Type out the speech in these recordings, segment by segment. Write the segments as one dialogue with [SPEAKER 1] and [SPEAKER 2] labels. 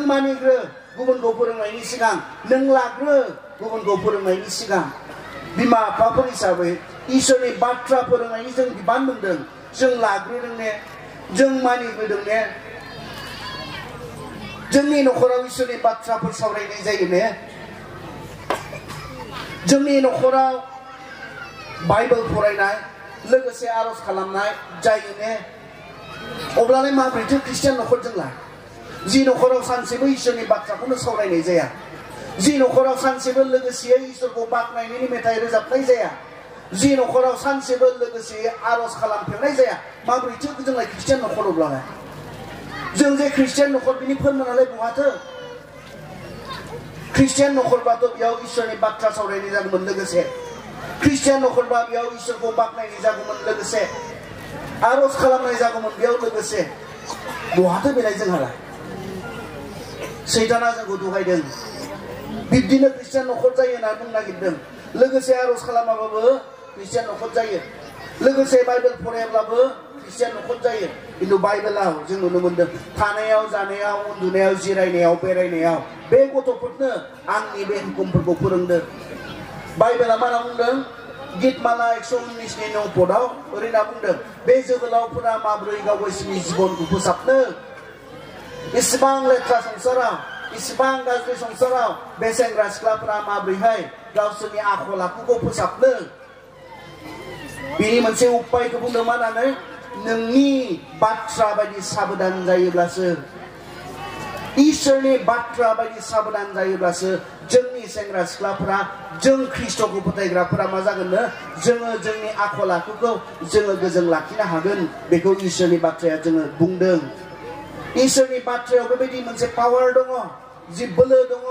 [SPEAKER 1] मानिग्रो गुबुनखौ फोरोंनायनि सिगां नों लाग्रो गुबुनखौ फोरोंनायनि सिगां बिमा बिफाफोर हिसाबै इसोरनि बाथ्रा फोरोंनायनि जों बिबान मोनदों जों लाग्रोदों ने जों मानिग्रोदों ने जोंनि नखराव इसोरनि बाथ्राफोर सावरायनाय जायो ने जोंनि नखराव बाइबेल फरायनाय लोगोसे आरज खालामनाय जायो ने अब्लालाय माब्रैथो ख्रिस्टियान नखर जोंलाय जि नखराव सानसेबो इसोरनि बाथ्राखौनो सावरायनाय जाया जि नखराव सानसेबो लोगोसेयै इसोरखौ बाख्नायनायनि मेथाइ रोजाबनाय जाया जि नखराव सानसेबो लोगोसेयै आरज खालामफेरनाय जाया माब्रैथो जोंलाय ख्रिस्टियान नखर अब्लालाय जों जे ख्रिस्टियान नखर बिनि फोरमानालाय बहाथो ख्रिस्टियान नखरबाथ' बेयाव इसोरनि बाथ्रा सावरायनाय जागौमोन लोगोसे ख्रिस्टियान नखरबा बेयाव इसोरखौ बाख्नायनाय जागौमोन लोगोसे आरज खालामनाय जागौमोन बेयाव लोगोसे बहाथो बेलाय जोंहालाय सैताना जोंखौ थगायदों बिब्दिनो ख्रिस्टियान नखर जायो होनना बुंनो नागिरदों लोगोसे आरज खालामाबाबो ख्रिस्टियान नखर जायो लोगोसे बाइबेल फरायाब्लाबो ख्रिस्टियान नखर जायो खिन्थु बाइबेलाव जों नुनो मोनदों थानायाव जानायाव उन्दुनायाव जिरायनायाव बेरायनायाव बे गथ'फोरनो आंनि बे हुकुमफोरखौ फोरोंदों बाइबेला मा होनना बुंदों गीतमाला 119 9 पदआव ओरैना बुंदों बे जोहोलावफोरा माब्रै गाव गावसोरनि जिबनखौ फोसाबनो इसिबां लेथ्रा संसाराव इसिबां गाज्रि संसाराव बे सेंग्रा सिख्लाफोरा माब्रैहाय गावसोरनि आखल आखुखौ फोसाबनो बिनि मोनसे उपायखौ बुंदों मा होननानै नोंनि बाथ्रा बायदि साबधान जायोब्लासो इसोरनि बाथ्रा बायदि साबधान जायोब्लासो जोंनि सेंग्रा सिख्लाफोरा जों ख्रिस्टखौ फोथायग्राफोरा मा जागोननो जोङो जोंनि आखल आखुखौ जोङो गोजों लाखिनो हागोन बेखौ इसोरनि बाथ्राया जोङो बुंदों इसोरनि बाथ्रायाव बेबायदि मोनसे पावार दङ जि बोलो दङ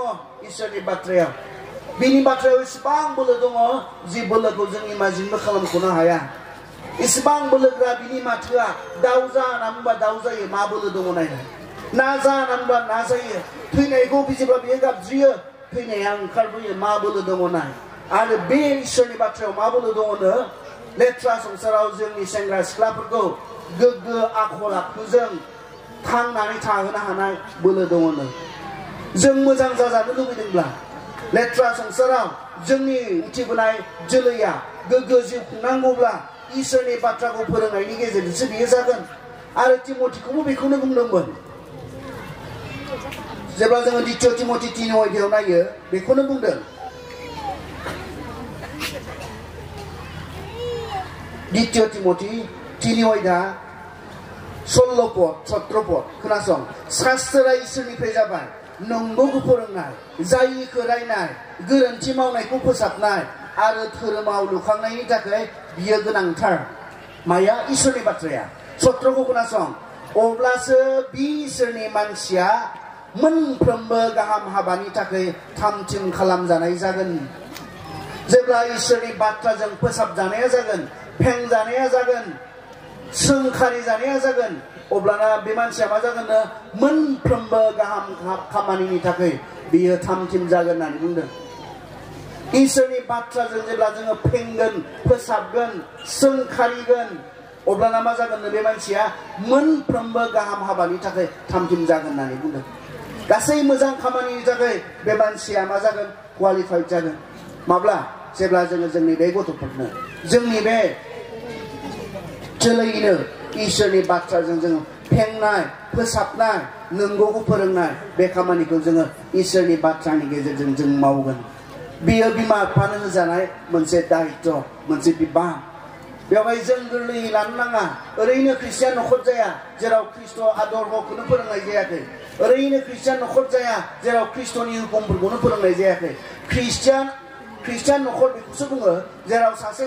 [SPEAKER 1] इसोरनि बाथ्रायाव बिनि बाथ्रायाव इसिबां बोलो दङ जि बोलोखौ जों इमाजिनबो खालामख'नो हाया इसिबां बोलोग्रा बिनि माथोआ दाउ जा होनना बुंबा दाउ जायो मा बोलो दङ नायनाय ना जा होनना बुंबा ना जायो थैनायखौ बिजेब्ला बियो गाबज्रियो थैनाया ओंखारबोयो मा बोलो दङ नाय आरो बे इसोरनि बाथ्रायाव मा बोलो दङनो लेथ्रा संसाराव जोंनि सेंग्रा सिख्लाफोरखौ गोग्गो आखल आखुजों थांनानै थाहोनो हानाय बोलो दङनो जों मोजां जाजानो लुबैदोंब्ला लेथ्रा संसाराव जोंनि उथिबोनाय जोलैया गोग्गो जिउ खुंनांगौब्ला इसोरनि बाथ्राखौ फोरोंनायनि गेजेरजोंसो बियो जागोन आरो तिमथिखौबो बेखौनो बुंदोंमोन जेब्ला जोङो द्वितीय तिमथि 3 अध्यायाव नायो बेखौनो बुंदों द्वितीय तिमथि 3 अध्याय 16 पद 17 पद खोनासं शास्त्रा इसोरनिफ्राय जाबाय नंगौखौ फोरोंनाय जायिखौ रायनाय गोरोन्थि मावनायखौ फोसाबनाय आरो धोरोमाव लुखांनायनि थाखाय बियो गोनांथार माया इसोरनि बाथ्राया 17 खौ खोनासं अब्लासो बि इसोरनि मानसिया मोनफ्रोमबो गाहाम हाबानि थाखाय थामथिम खालामजानाय जागोन जेब्ला इसोरनि बाथ्राजों फोसाबजानाया जागोन फेंजानाया जागोन सोंखारि जानाया जागोन अब्लाना बे मानसिया मा जागोन मोनफ्रोमबो गाहाम खामानिनि थाखाय बियो थामथिम जागोन होननानै बुंदों इसोरनि बाथ्राजों जेब्ला जोङो फेंगोन फोसाबगोन सोंखारिगोन अब्लाना मा जागोन बे मानसिया मोनफ्रोमबो गाहाम हाबानि थाखाय थामथिम जागोन होननानै बुंदों गासै मोजां खामानिनि थाखाय बे मानसिया मा जागोन क्वालिफाइड जागोन माब्ला जेब्ला जोङो जोंनि बे गथ'फोरनो जोंनि बे जोलैनो इसोरनि बाथ्राजों जोङो फेंनाय फोसाबनाय नंगौखौ फोरोंनाय बे खामानिखौ जोङो इसोरनि बाथ्रानि गेजेरजों जों मावगोन बियो बिमा बिफानो होजानाय मोनसे दायित्व मोनसे बिबान बेवहाय जों गोरलैयै लानो नाङा ओरैनो ख्रिस्टियान नखर जाया जेराव ख्रिस्ट आदर्शखौनो फोरोंनाय जायाखै ओरैनो ख्रिस्टियान नखर जाया जेराव ख्रिस्टनि हुकुमफोरखौनो फोरोंनाय जायाखै ख्रिस्टियान नखर बेखौसो बुङो जेराव सासे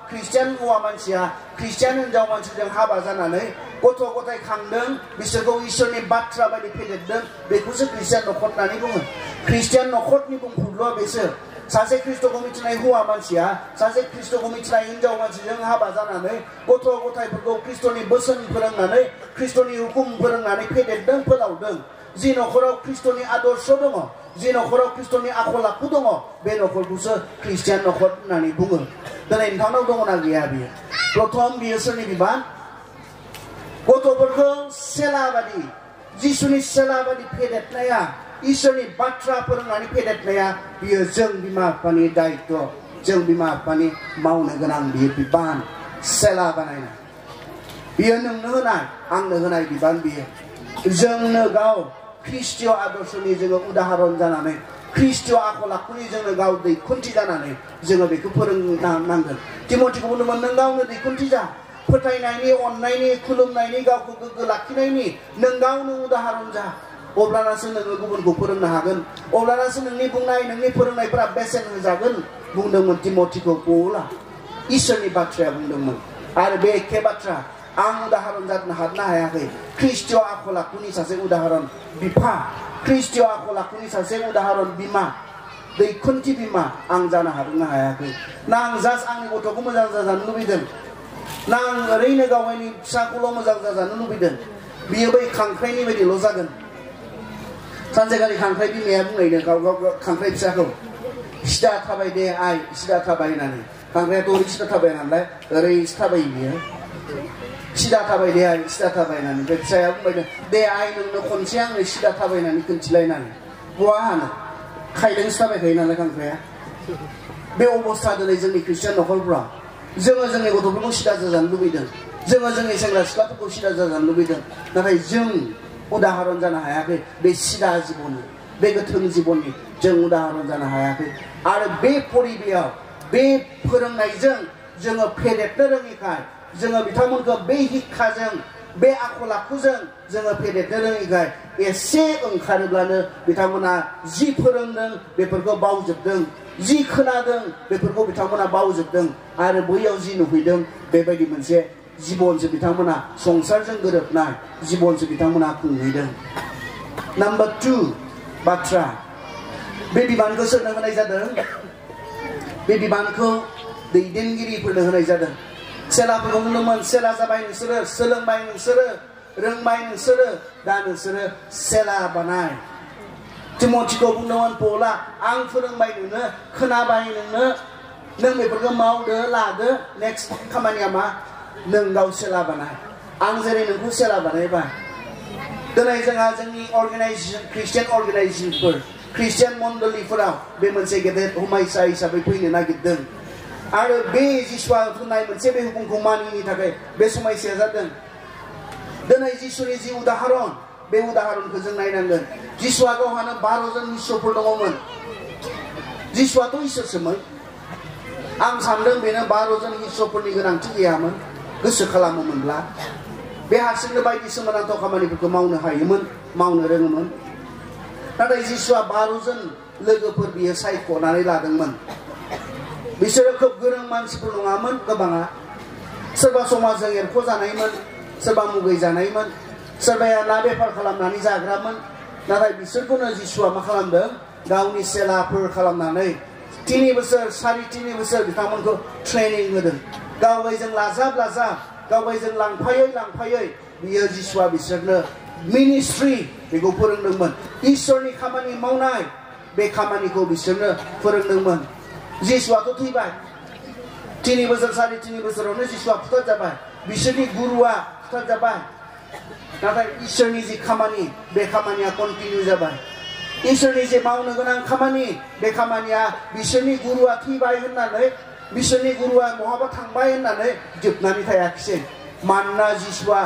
[SPEAKER 1] ख्रिस्टियान हौवा मानसिया ख्रिस्टियान हिनजाव मानसिजों हाबा जानानै गथ' गथाय खांदों बिसोरखौ इसोरनि बाथ्रा बायदि फेदेरदों बेखौसो ख्रिस्टियान नखर होननानै बुङो ख्रिस्टियान नखरनि बुंफुरलुआ बेसो सासे ख्रिस्टखौ मिथिनाय हौवा मानसिया सासे ख्रिस्टखौ मिथिनाय हिनजाव मानसिजों हाबा जानानै गथ' गथायफोरखौ ख्रिस्टनि बोसोन फोरोंनानै ख्रिस्टनि हुकुम फोरोंनानै फेदेरदों फोलावदों जि नखराव ख्रिस्टनि आदर्श दङ जि नखराव ख्रिस्टनि आखल आखु दङ बे नखरखौसो ख्रिस्टियान नखर होननानै बुङो दिनै नोंथांनाव दङना गैया बियो प्रथम बियो सोरनि बिबान गथ'फोरखौ सेला बादि जिसुनि सेला बादि फेदेरनाया इसोरनि बाथ्रा फोरोंनानै फेदेरनाया बियो जों बिमा बिफानि दायित्व जों बिमा बिफानि मावनो गोनां बियो बिबान सेला बानायनाय बियो नोंनो होनाय आंनो होनाय बिबान बियो जोंनो गाव ख्रिस्टीय आदर्शनि जोङो उदाहरन जानानै ख्रिस्टीय आखल आखुनि जोंनो गाव दैखुन्थि जानानै जोङो बेखौ फोरोंनांगोन तिमथिखौ बुंदोंमोन नों गावनो दैखुन्थि जा फोथायनायनि अननायनि खुलुमनायनि गावखौ गोग्गो लाखिनायनि नों गावनो उदाहरन जा अब्लानासो नोङो गुबुनखौ फोरोंनो हागोन अब्लानासो नोंनि बुंनाय नोंनि फोरोंनायफोरा बेसेन होजागोन बुंदोंमोन तिमथिखौ पौला इसोरनि बाथ्राया बुंदोंमोन आरो बे एखे बाथ्रा आं उदाहरन जानो हादनो हायाखै ख्रिस्टीय आखल आखुनि सासे उदाहरन बिफा ख्रिस्टीय आखल आखुनि सासे उदाहरन बिमा दैखुन्थि बिमा आं जानो हादोंनो हायाखै ना आं जास्ट आंनि गथ'खौ मोजां जाजानो लुबैदों ना आं ओरैनो गावनि फिसाखौल' मोजां जाजानो लुबैदों बियो बै खांख्राइनि बायदिल' जागोन सानसेखालि खांख्राइ बिमाया बुंनायनो गाव खांख्राइ फिसाखौ सिदा थाबाय दे आइ सिदा थाबाय होननानै खांख्राइयाथ' ओरै सिदा थाबाय नालाय ओरै थाबायो बियो सिदा थाबाय दे आइ सिदा थाबाय होननानै ओमफ्राय फिसाया बुंबाय दे आइ नोंनो खनसे आंनो सिदा थाबायनानै खोन्थिलायनानै बहा हानो खायलेंसो थाबायखायो नालाय खांख्राइया बे अबस्था दिनै जोंनि ख्रिस्टियान न'खरफ्राव जोङो जोंनि गथ'फोरखौ सिदा जाजानो लुबैदों जोङो जोंनि सेंग्रा सिख्लाफोरखौ सिदा जाजानो लुबैदों नाथाय जों उदाहरन जानो हायाखै बे सिदा जिबननि बे गोथों जिबननि जों उदाहरन जानो हायाखै आरो बे परिबेयाव बे फोरोंनायजों जोङो फेदेरनो रोङिखाय जोङो बिथांमोनखौ बे हिक्खाजों बे आखल आखुजों जोङो फेदेरनो रोङिखाय एसे ओंखारोब्लानो बिथांमोना जि फोरोंदों बेफोरखौ बावजोबदों जि खोनादों बेफोरखौ बिथांमोना बावजोबदों आरो बैयाव जि नुहैदों बेबायदि मोनसे जिबनसो बिथांमोना संसारजों गोरोबनाय जिबनसो बिथांमोना खुंहैदों नाम्बार 2 बाथ्रा बे बिबानखौ सोरनो होनाय जादों बे बिबानखौ दैदेनगिरिफोरनो होनाय जादों सेलाफोरखौ बुंदोंमोन सेला जाबाय नोंसोरो सोलोंबाय नोंसोरो रोंबाय नोंसोरो दा नोंसोरो सेला बानाय तिमथिखौ बुंदोंमोन पौला आं फोरोंबाय नोंनो खोनाबाय नोंनो नों बेफोरखौ मावदो लादो नेक्स्ट खामानिया मा नों गाव सेला बानाय आं जेरै नोंखौ सेला बानायबाय दिनै जोंहा जोंनि अर्गानाइजेसन ख्रिस्टियान अर्गानाइजेसनफोर ख्रिस्टियान मण्डलिफोराव बे मोनसे गेदेर हमायसा हिसाबै फैनो नागिरदों आरो बे जिसुआ होनाय मोनसे बे हुकुमखौ मानिनि थाखाय बे समयसाया जादों दिनै जिसुनि जि उदाहरन बे उदाहरनखौ जों नायनांगोन जिसुआ गावहानो 12 जन शिष्यफोर दङमोन जिसुआथ' इसोरसोमोन आं सानदों बेनो 12 जन शिष्यफोरनि गोनांथि गैयामोन गोसो खालामोमोनब्ला बे हारसिंनो बायदि सोमोनांथाव खामानिफोरखौ मावनो हायोमोन मावनो रोङोमोन नाथाय जिसुआ 12 जन लोगोफोर बियो सायख'नानै लादोंमोन बिसोरो खोब गोरों मानसिफोर नङामोन गोबाङा सोरबा समाजजों एरख'जानायमोन सोरबा मुगै जानायमोन सोरबाया ना बेफार खालामनानै जाग्रामोन नाथाय बिसोरखौनो जिसुआ मा खालामदों गावनि सेलाफोर खालामनानै 3 बोसोर 3.5 बोसोर बिथांमोनखौ ट्रेनिं होदों गावगायजों लाजाब गावगायजों लांफायै बियो जिसुआ बिसोरनो मिनिस्ट्रि बेखौ फोरोंदोंमोन इसोरनि खामानि मावनाय बे खामानिखौ बिसोरनो फोरोंदोंमोन जिसुआथ' थैबाय 3 बोसोर 3.5 बोसोरावनो जिसुआ फुथारजाबाय बिसोरनि गुरुआ फुथारजाबाय नाथाय इसोरनि जि खामानि बे खामानिया कन्टिनिउ जाबाय इसोरनि जे मावनो गोनां खामानि बे खामानिया बिसोरनि गुरुआ थैबाय होननानै बिसोरनि गुरुआ बहाबा थांबाय होननानै जोबनानै थायाखिसै मानोना जिसुआ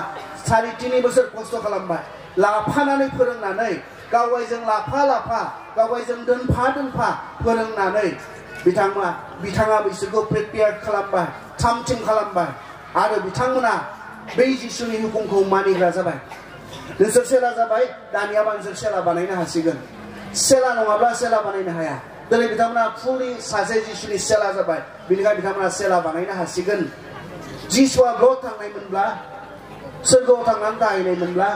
[SPEAKER 1] 3.5 बोसोर खस्थ' खालामबाय लाफानानै फोरोंनानै गावगायजों लाफा गावगायजों दोनफा फोरोंनानै बिथाङा बिसोरखौ प्रिपेयार खालामबाय थामथिम खालामबाय आरो बिथांमोना बै जिसुनि हुकुमखौ मानिग्रा जाबाय नोंसोर सेला जाबाय दानियाबा नोंसोर सेला बानायनो हासिगोन सेला नङाब्ला सेला बानायनो हाया दिनै बिथांमोना फुलि सासे जिसुनि सेला जाबाय बेनिखायनो बिथांमोना सेला बानायनो हासिगोन जिसुआ ग्रथ थांनायमोनब्ला सोरगोआव थांनानै थाहैनायमोनब्ला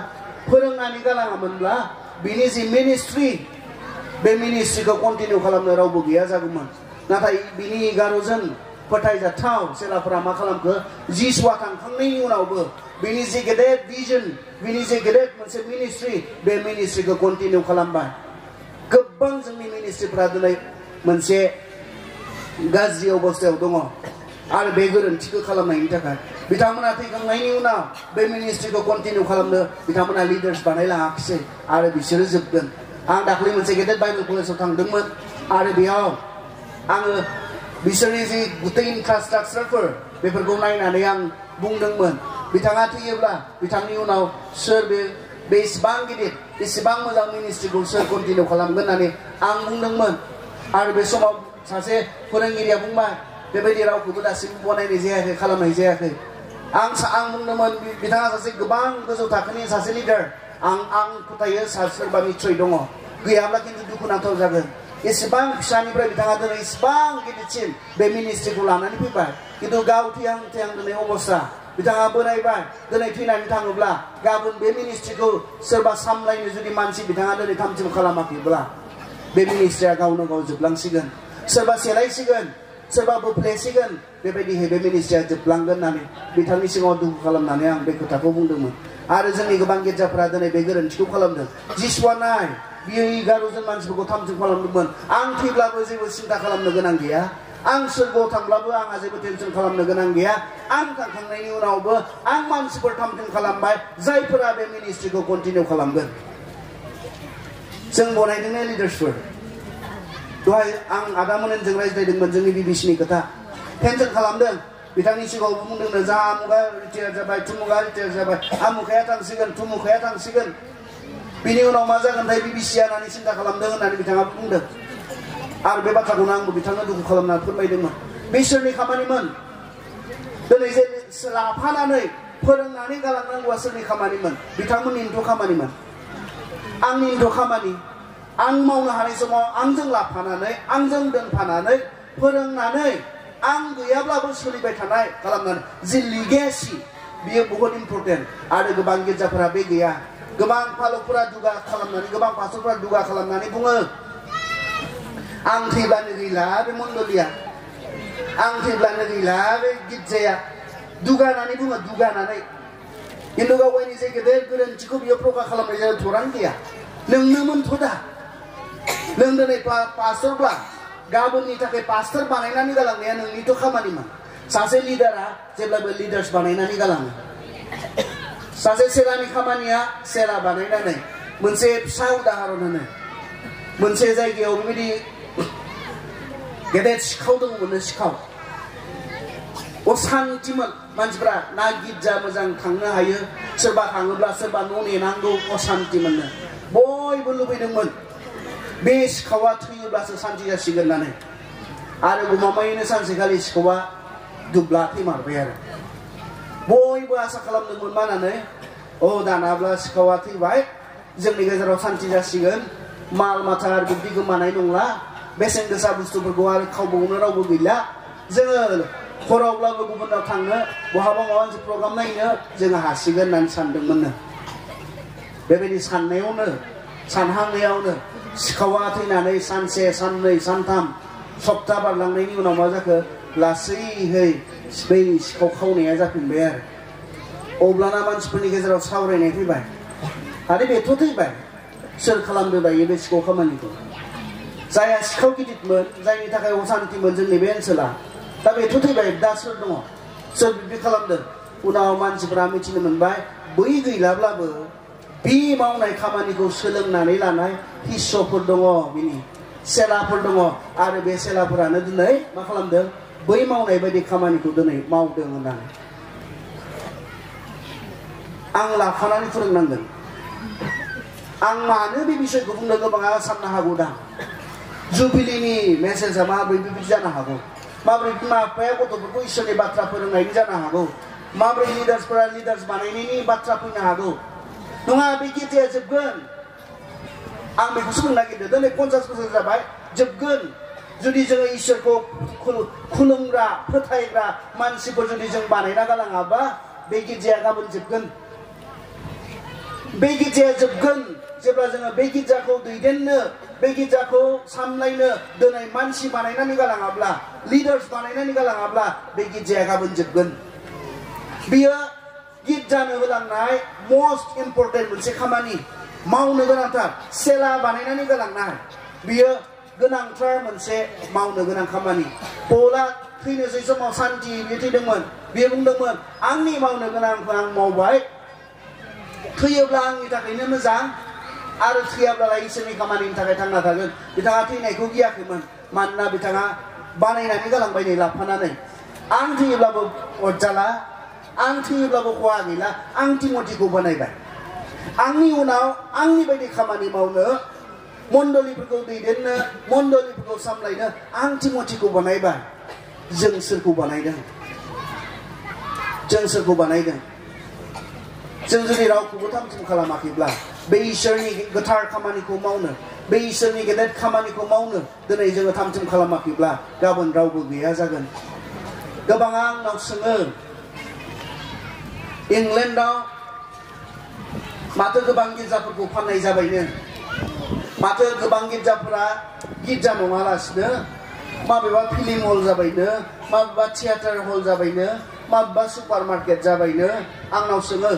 [SPEAKER 1] फोरोंनानै गालाङामोनब्ला बिनि जि मिनिस्ट्रि बे मिनिस्ट्रिखौ कन्टिनिउ खालामनो रावबो गैया जागौमोन नाथाय बिनि 11 जन फोथायजाथाव सेलाफोरा मा खालामखो जिसुआ थांखांनायनि उनावबो बिनि जे गेदेर भिजन बिनि जे गेदेर मोनसे मिनिस्ट्रि बे मिनिस्ट्रिखौ कन्टिनिउ खालामबाय गोबां जोंनि मिनिस्ट्रिफोरा दिनै मोनसे गाज्रि अबस्थायाव दङ आरो बे गोरोन्थिखौ खालामनायनि थाखाय बिथांमोना थैखांनायनि उनाव बे मिनिस्ट्रिखौ कन्टिनिउ खालामनो बिथांमोना लिडार्स बानायलाङाखिसै आरो बिसोरो जोबगोन आं दाख्लै मोनसे गेदेर बाइबेल कलेजाव थांदोंमोन आरो बेयाव आङो बिसोरनि जि गुतै इनफ्रास्ट्राक्चारफोर बेफोरखौ नायनानै आं बुंदोंमोन बिथाङा थैयोब्ला बिथांनि उनाव सोर बे इसेबां गिदिर इसेबां मोजां मिनिस्ट्रिखौ सोर कन्टिनिउ खालामगोन होननानै आं बुंदोंमोन आरो बे समाव सासे फोरोंगिरिया बुंबाय बेबायदि रावखौबो दासिमबो बनायनाय जायाखै खालामनाय जायाखै आं बुंदोंमोन बिथाङा सासे गोबां गोजौ थाखोनि सासे लिडार आं फोथायो सोरबा निस्सय दङ गैयाब्ला खिन्थु दुखुनांथाव जागोन एसेबां फिसानिफ्राय बिथाङा दिनै इसेबां गिदिरसिन बे मिनिस्ट्रिखौ लानानै फैबाय खिन्थु गाव थैहां दिनै अबस्था बिथाङा बोरायबाय दिनै थैनानै थाङोब्ला गाबोन बे मिनिस्ट्रिखौ सोरबा सामलायनो जुदि मानसि बिथाङा दिनै थामथिम खालामाखैब्ला बे मिनिस्ट्रिया गावनो गाव जोबलांसिगोन सोरबा सेलायसिगोन सोरबा बोफ्लेसिगोन बेबायदिहै बे मिनिस्ट्रिया जोबलांगोन होननानै बिथांनि सिगाङाव दुखु खालामनानै आं बे खोथाखौ बुंदोंमोन आरो जोंनि गोबां गिर्जाफोरा दिनै बे गोरोन्थिखौ खालामदों जिसुआ नाय बियो 11 जन मानसिफोरखौ थामथिम खालामदोंमोन आं थैब्लाबो जेबो सिन्था खालामनो गोनां गैया आं सोरगोआव थांब्लाबो आंहा जेबो टेनसन खालामनो गोनां गैया आं थांखांनायनि उनावबो आं मानसिफोर थामथिम खालामबाय जायफोरा बे मिनिस्ट्रिखौ कन्टिनिउ खालामगोन जों बनायदोंना लिडार्सफोर दहाय आं आदामोनजों रायज्लायदोंमोन जोंनि बिबिसिनि खोथा टेनसन खालामदों बिथांनि सिगाङावबो बुंदोंनो जा आमुगा रिटायार जाबाय थुमुगा रिटायार जाबाय आमुखाया थांसिगोन थुमुखाया थांसिगोन बिनि उनाव मा जागोनथाय बिबिसिया होननानै सिन्था खालामदों होननानै बिथाङा बुंदों आरो बे बाथ्राखौनो आंबो बिथांनो दुखु खालामनानै फोरमायदोंमोन बिसोरनि खामानिमोन दिनै जे लाफानानै फोरोंनानै गालांनांगौआ सोरनि खामानिमोन बिथांमोननिथ' खामानिमोन आंनिथ' खामानि आं मावनो हानाय समाव आंजों लाफानानै आंजों दोनफानानै फोरोंनानै आं गैयाब्लाबो सोलिबाय थानाय खालामनानै जि लिगेसि बियो बहुत इम्पर्टेन्ट आरो गोबां गिर्जाफोरा बे गैया गोबां फालकफोरा दुगा खालामनानै गोबां पास्टरफोरा दुगा खालामनानै बुङो आं थैब्लानो गैला बे मण्डलिया आं थैब्लानो गैला बे गिर्जाया दुगानानै बुङो दुगानानै खिन्थु गाव गावनि जे गेदेर गोरोन्थिखौ बियो प्रकाश खालामनाय जायो थौरां गैया नोंनोमोनथ' दा नों दिनै पास्टरब्ला गाबोननि थाखाय पास्टर बानायनानै गालांनाया नोंनिथ' खामानिमोन सासे लिडारा जेब्लाबो लिडार्स बानायनानै गालाङो सासे सेलानि खामानिया सेला बानायनानै मोनसे फिसा उदाहरन होनो मोनसे जायगायाव बेबायदि गेदेर सिखाव दङमोन सिखाव असान्तिमोन मानसिफ्रा ना गिर्जा मोजां थांनो हायो सोरबा थाङोब्ला सोरबा न' नेनांगौ असान्तिमोननो बयबो लुबैदोंमोन बे सिखावा थैयोब्लासो सान्ति जासिगोन होननानै आरो गमामायैनो सानसेखालि सिखावा दुब्ला थैमारबाय आरो बयबो आसा खालामदोंमोन मा होननानै दानाब्ला सिखावा थैबाय जोंनि गेजेराव सान्ति जासिगोन माल माथा आरो बिब्दि गोमानाय नंला बेसेन गोसा बुस्थुफोरखौ आरो खावबावनो रावबो गैला जोङो हरावब्लाबो गुबुनाव थांनो बहाबा माबा मोनसे प्रग्राम नायनो जोङो हासिगोन होननानै सानदोंमोननो बेबायदि सानहांनायावनो सिखावा थैनानै सानसे साननै सानथाम सप्ता बारलांनायनि उनाव मा जाखो लासैहै बै सिखाव खावनाया जाफिनबाय आरो अब्लाना मानसिफोरनि गेजेराव सावरायनाय फैबाय आरो बेथ' थैबाय सोर खालामदो दायो बे सिखाव खामानिखौ जायहा सिखाव गिदिरमोन जायनि थाखाय असान्तिमोन जोंनि बे ओनसोला दा बेथ' थैबाय दा सोर दङ सोर बिब्दि खालामदों उनाव मानसिफोरा मिथिनो मोनबाय बै गैलाब्लाबो बे मावनाय खामानिखौ सोलोंनानै लानाय हिस्स'फोर दङ बिनि सेलाफोर दङ आरो बे सेलाफोरानो दिनै मा खालामदों बै मावनाय बायदि खामानिखौ दिनै मावदों होननानै आं लाफानानै फोरोंनांगोन आं मानो बे बिसयखौ बुंनो गोबाङा साननो हागौ दा जुबिलिनि मेसेजआ माबोरै बेबायदि जानो हागौ माबोरै बिमा बिफाया गथ'फोरखौ इसोरनि बाथ्रा फोरोंनायनि जानो हागौ माबोरै लिडार्सफोरा लिडार्स बानायनायनि बाथ्रा फैनो हागौ नङा बे गिर्जाया जोबगोन आं बेखौसो बुंनो नागिरदों दिनै 50 बोसोर जाबाय जोबगोन जुदि जोङो इसोरखौ खुलुमग्रा फोथायग्रा मानसिफोर जुदि जों बानायना गालाङाबा बे गिर्जाया गाबोन जोबगोन बे गिर्जाया जोबगोन जेब्ला जोङो बे गिर्जाखौ दैदेननो बे गिर्जाखौ सामलायनो दिनै मानसि बानायनानै गालाङाब्ला लिडार्स बानायनानै गालाङाब्ला बे गिर्जाया गाबोन जोबगोन बियो गिर्जानो होलांनाय मस्ट इम्पर्टेन्ट मोनसे खामानि मावनो गोनांथार सेला बानायनानै गालांनाय बियो गोनांथार मोनसे मावनो गोनां खामानि पौला थैनोसै समाव सान्थि बे थैदोंमोन बे बुंदोंमोन आंनि मावनो गोनांखौ आं मावबाय थैयोब्ला आंनि थाखायनो मोजां आरो थैयाब्लालाय इसोरनि खामानिनि थाखाय थांना थागोन बिथाङा थैनायखौ गियाखैमोन मानोना बिथाङा बानायनानै गालांबाय नै लाफानानै आं थैयोब्लाबो अरजाला आं थैयोब्लाबो खहा गैला आं तिमथिखौ बानायबाय आंनि उनाव आंनि बायदि खामानि मावनो मण्डलिफोरखौ दैदेननो मण्डलिफोरखौ सामलायनो आं तिमथिखौ बानायबाय जों सोरखौ बानायदों जों सोरखौ बानायदों जों जुदि रावखौबो थाम-थिम खालामाखैब्ला बे इसोरनि गोथार खामानिखौ मावनो बे इसोरनि गेदेर खामानिखौ मावनो दिनै जोङो थाम-थिम खालामाखैब्ला गाबोन रावबो गैया जागोन गोबाङा आंनाव सोङो इंलेन्डआव माथो गोबां गिर्जाफोरखौ फाननाय जाबायनो माथो गोबां गिर्जाफोरा गिर्जा नङालासिनो माबेबा फिल्म हल जाबायनो माबेबा थियेटार हल जाबायनो माबेबा सुपार मार्केट जाबायनो आंनाव सोङो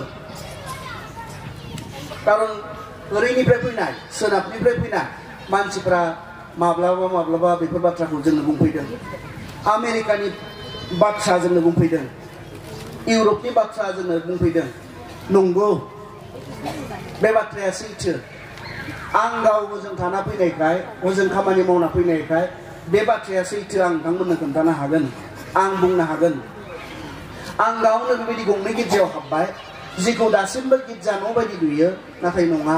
[SPEAKER 1] कारन ओरैनिफ्राय फैनाय सोनाबनिफ्राय फैनाय मानसिफ्रा माब्लाबा माब्लाबा बेफोर बाथ्राखौ जोंनो बुंफैदों आमेरिकानि बाथ्रा जोंनो बुंफैदों इउरपनि बाथ्रा जोंनो बुंफैदों नंगौ बे बाथ्राया सैथो आं गाव ओजों थाना फैनायखाय ओजों खामानि मावना फैनायखाय बे बाथ्राया सैथो आं नोंथांमोननो खोन्थानो हागोन आं बुंनो हागोन आं गावनो बेबायदि गंनै गिर्जायाव हाबबाय जिखौ दासिमबो गिर्जा न' बायदि नुयो नाथाय नङा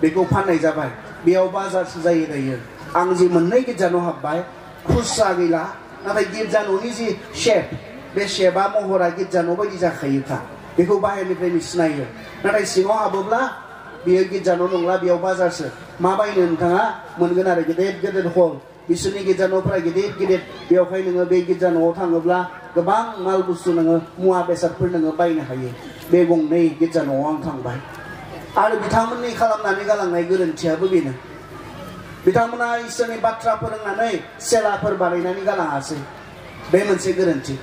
[SPEAKER 1] बेखौ फाननाय जाबाय बेयाव बाजारसो जायो दायो आं जि मोननै गिर्जा न' हाबबाय खुस्रा गैला नाथाय गिर्जा न'नि जि शेप बे शेपआ महरा गिर्जा न' बायदि जाखायोखा बेखौ बाहेरनिफ्रायनो सिनायो नाथाय सिङाव हाबोब्ला बेयो गिर्जा न' नंला बेयाव बाजारसो मा बायनो नोंथाङा मोनगोन आरो गेदेर गेदेर हल बिसोरनि गिर्जा न'फोरा गिदिर गिदिर बेवहाय नोङो बे गिर्जा न'आव थाङोब्ला गोबां माल बुस्थु नोङो मुवा बेसादफोर नोङो बायनो हायो बे गंनै गिर्जा न'आव आं थांबाय आरो बिथांमोननि खालामनानै गालांनाय गोरोन्थियाबो बेनो बिथांमोना इसोरनि बाथ्रा फोरोंनानै सेलाफोर बानायनानै गालाङासै बे मोनसे गोरोन्थि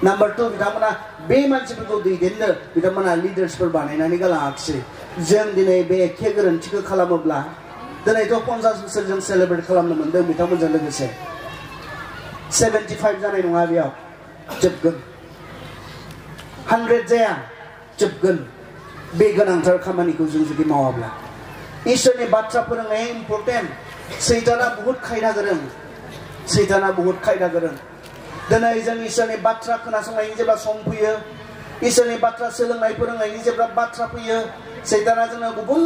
[SPEAKER 1] नाम्बार 2 बिथांमोना बे मानसिफोरखौ दैदेननो बिथांमोना लिडार्सफोर बानायनानै गालाङाखिसै जों दिनै बे एखे गोरोन्थिखौ खालामोब्ला दिनैथ' 50 बोसोर जों सेलेब्रेट खालामनो मोन्दों बिथांमोनजों लोगोसे 75 जानाय नङा बेयाव जोबगोन 100 जाया जोबगोन बे गोनांथार खामानिखौ जों जुदि मावाब्ला इसोरनि बाथ्रा फोरोंनाया इम्पर्टेन्ट सैताना बहुत खायदा गोरों दिनै जों इसोरनि बाथ्रा खोनासंनायनि जेब्ला सम फैयो इसोरनि बाथ्रा सोलोंनाय फोरोंनायनि जेब्ला बाथ्रा फैयो सैताना जोंनो गुबुन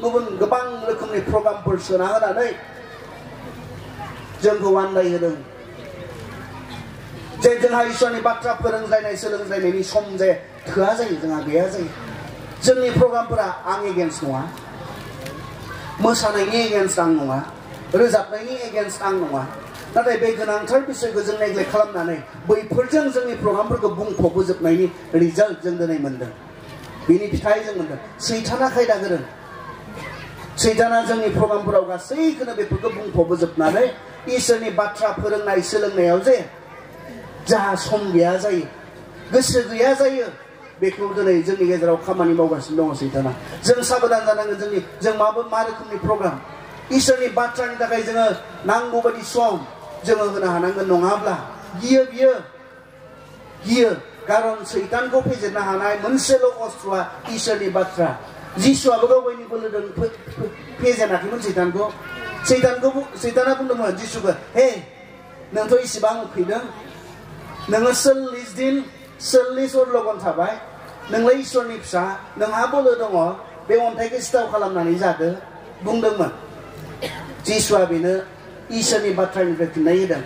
[SPEAKER 1] गुबुन गोबां रोखोमनि प्रग्रामफोर सोना होनानै जोंखौ आन्दायहोदों जे जोंहा इसोरनि बाथ्रा फोरोंलायनाय सोलोंलायनायनि सम जे थोआ जायो जोंहा गैया जायो जोंनि प्रग्रामफोरा आं एगेन्स्ट नङा मोसानायनि एगेन्स्ट आं नङा रोजाबनायनि एगेन्स्ट आं नङा नाथाय बे गोनांथार बिसयखौ जों नेग्लेक्ट खालामनानै बैफोरजों जोंनि प्रग्रामफोरखौ बुंफबहोजोबनायनि रिजाल्ट जों दिनै मोन्दों बिनि फिथाइ जों मोन्दों सैताना खायदा गोरों सैताना जोंनि प्रग्रामफोराव गासैखौनो बेफोरखौ बुंफबहोजोबनानै इसोरनि बाथ्रा फोरोंनाय सोलोंनायाव जे जाहा सम गैया जायो गोसो गैया जायो बेखौ दिनै जोंनि गेजेराव खामानि मावगासिनो दङ सैताना जों साबधान जानांगोन जों मा रोखोमनि प्रग्राम इसोरनि बाथ्रानि थाखाय जोङो नांगौ बायदि सम जोङो होनो हानांगोन नङाब्ला गियो कारन सैतानखौ फेजेननो हानाय मोनसेल' अस्त्रआ इसोरनि बाथ्रा जिसुआबो गावनि बोलोजों फेजेनाखैमोन सैताना बुंदोंमोन जिसुखौ हे नोंथ' इसिबां उखैदों नोङो 40 दिन 40 हर लगन थाबाय नोंलाय इसोरनि फिसा नोंहा बोलो दङ बे अन्थाइखौ सिथाव खालामनानै जादो बुंदोंमोन जिसुआ बेनो इसोरनि बाथ्रानिफ्राय फिननाय होदों